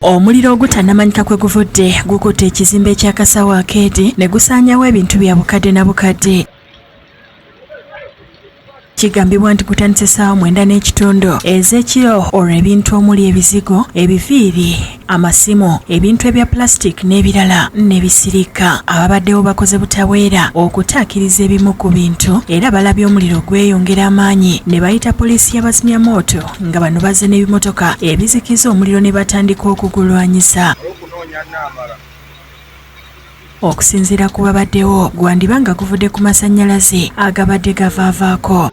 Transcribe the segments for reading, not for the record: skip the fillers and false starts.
Omuliro ogutannamanyika kwe guvudde gukutte ekizimbe kya Kasawo Arcade ne gusaanyawo ebintu bya bukadde na bukadde. Kigambibwa nti gutandise ssaawa 9:30 ez'ekiro olwo ebintu omuli ebizigo, ebiviiri, amasimu, ebintu ebya plastic n'ebirala ne bisirika. Ababaddewo bakoze butaweera okutaakiriza ebimu ku bintu era balabye omuliro gweyongera amaanyi ne bayita poliisi y'abazimyamooto nga bano bazze n'ebimotoka ebizikiza omuliro ne batandika okugulwanyisa. Okusinziira ku babaddewo, gwandiba nga guvudde ku masannyalaze agabadde gavaavaako.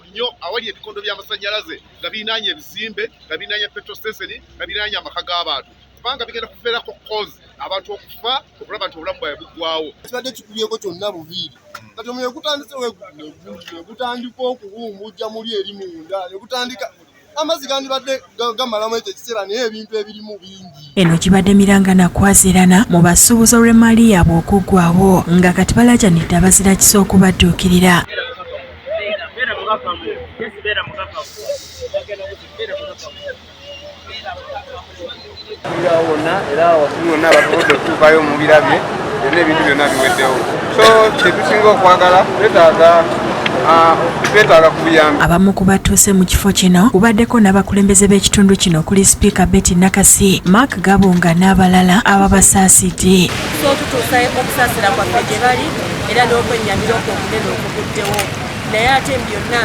Nnyo awali ebikondo by'amasannyalaze nga birinaanye ebizimbe, nga birinaanye petrol station, nga birinaanye amaka g'abantu, kubanga bigenda kubeerako cause abantu okufa, okulaba nti obulamu bwabwe buggwawo. Kibadde kikubyeko kyonna buviiri, kati omuliro gutandise negutandika okubumbujja muli eri munda, negutandika amazzi gandibadde gamalamu ekyo ekiseera, naye ebintu ebirimu bingi. Eno kibadde miranga na kwazirana mu basuubuzi olw'emmaali yaabwe okuggwawo, nga kati balaajanidde abazira kisa okubadduukirira. Wonna era abasuubuzi bonna abasobodde okutuukayo mubirabye byonna, ebintu byonna biweddewo. So kyetusinga okwagala, twetaaga ku buyambi. Abamu ku batuuse mu kifo kino kubaddeko n'abakulembeze b'ekitundu kino okuli Sipiika Betty Nakasi, Mark Gabunga n'abalala ababasaasidde. So tutuusa okusaasira kwaffe gye bali era n'okwennyamira okwo okunene okuguddewo, naye ate byonna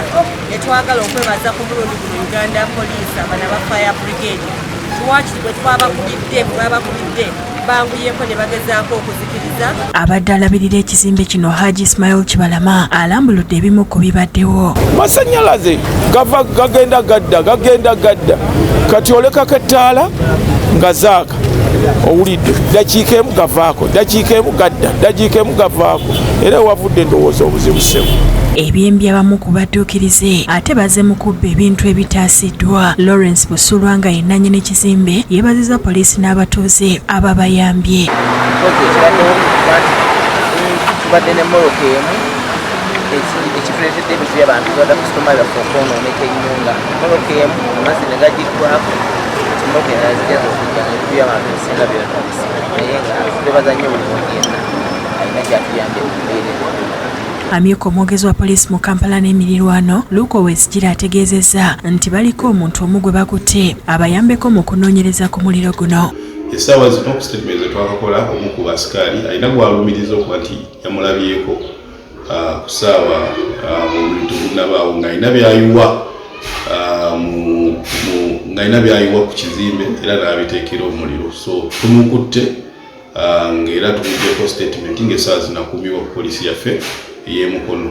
netwagala okwebaza ku mulundi guno Uganda Police, abana ba fire brigade, wakiri bwe twabakubidde bwe babakubidde banguyeko ne bagezaako okuzikiriza. Abadde alabirira ekizimbe kino, Haji Ismail Kibalama, alambuludde ebimu ku bibaddewo. Masanyalaze gava gagenda gadda, gagenda gadda, kati olekako ettaala nga zaaka, owulidde dakiika emu gavaako, dakiika emu gadda, dakiika emu gavaako, era wavudde ndowooza obuzibu ssebo. Ebyembi abamu ku badduukirize ate bazze mu kubba ebintu ebitaasiddwa. Lawrence Busulwa nga ye nnannyini kizimbe yeebaziza poliisi n'abatuuze ababayambye. Mpozi ekibaddewo kuba nti tubadde n'emmoloka emu ekituleetedde ebizibu, abantu tubadde kasitoma baffe okwonooneka ennyo, nga emmoloka emu amazzi ne gagiggwako, kati emmoloka endala zijjaza okujja nga ebintu by'abantu ebisinga byonoonese, naye nga twebaza nnyo buli muntu yenna alina kyatuyambye mu mbeera eno. Amyuka omwogezi wa poliisi mu Kampala n'emirirwano, Luke Owoyesigyire, ategeezezza nti baliko omuntu omu gwe bakutte abayambeko mu kunoonyereza ku muliro guno. Essaawa zino ku statement zetwakakola, omu ku basikaali alina gwalumiriza okuba nti yamulabyeko ku ssaawa omuliro tegunnabaawo ng'alina byayiwa ku kizimbe era n'abiteekera omuliro. So tumukutte ng'era tumugyeko statement ng'essaawa zinakuumibwa ku poliisi yaffe ey'emukono.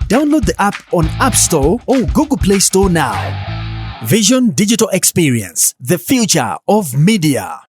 Download the app on App Store or Google Play Store now. Vision Digital Experience, the future of media.